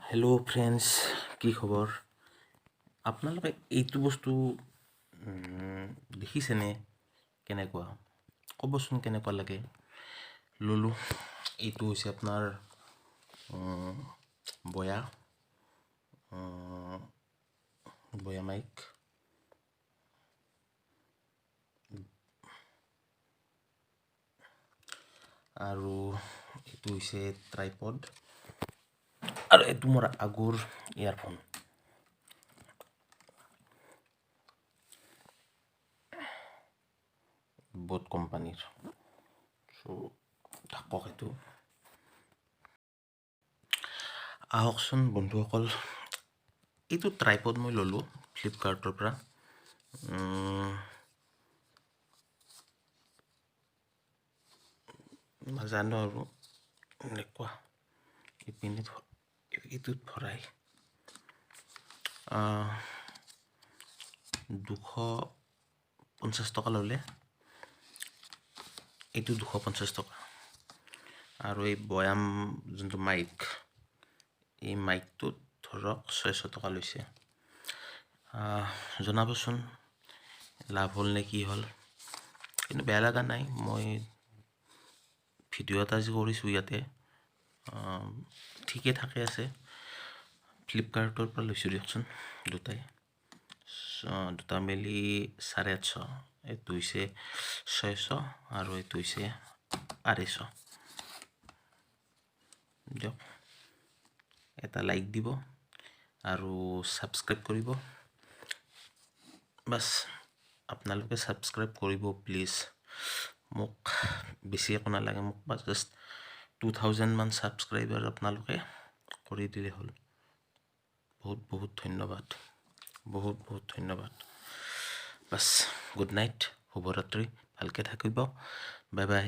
Hello' friends, কি খবৰ আপোনালোকে? এইটো বস্তু দেখিছেনে? কেনেকুৱা ক'বচোন, কেনেকুৱা লাগে? ল'লোঁ। এইটো হৈছে আপোনাৰ বয়া বয়া মাইক আৰু এইটো হৈছে ট্ৰাইপড আৰু এইটো মোৰ আগৰ ইয়াৰফোন বোট কোম্পানীৰ। চ' থাকক এইটো। আহকচোন বন্ধুসকল, এইটো ট্ৰাইপড মই ল'লোঁ ফ্লিপকাৰ্টৰ পৰা। নাজানো আৰু এনেকুৱা ইপিনে এইটোত ভৰাই 250 টকা ল'লে। এইটো 250 টকা আৰু এই বয়াম যোনটো মাইক, এই মাইকটোত ধৰক 600 টকা লৈছে। জনাবচোন লাভ হ'ল নে কি হ'ল। কিন্তু বেয়া লগা নাই। মই ভিডিঅ' এটা যি কৰিছোঁ ইয়াতে ঠিকে থাকে আছে। ফ্লিপকাৰ্টৰ পৰা লৈছোঁ দিয়কচোন। দুটাই দুটা মিলি 850। এইটো হৈছে 600 আৰু এইটো হৈছে 250। দিয়ক, এটা লাইক দিব আৰু ছাবস্ক্ৰাইব কৰিব। বাছ, আপোনালোকে ছাবস্ক্ৰাইব কৰিব প্লিজ। মোক বেছি একো নালাগে, মোক বাছ জাষ্ট 2000মান ছাবস্ক্ৰাইবাৰ আপোনালোকে কৰি দিলে হ'ল। বহুত বহুত ধন্যবাদ, বহুত বহুত ধন্যবাদ। বাছ, গুড নাইট, শুভৰাত্ৰি, ভালকৈ থাকিব, বাই বাই।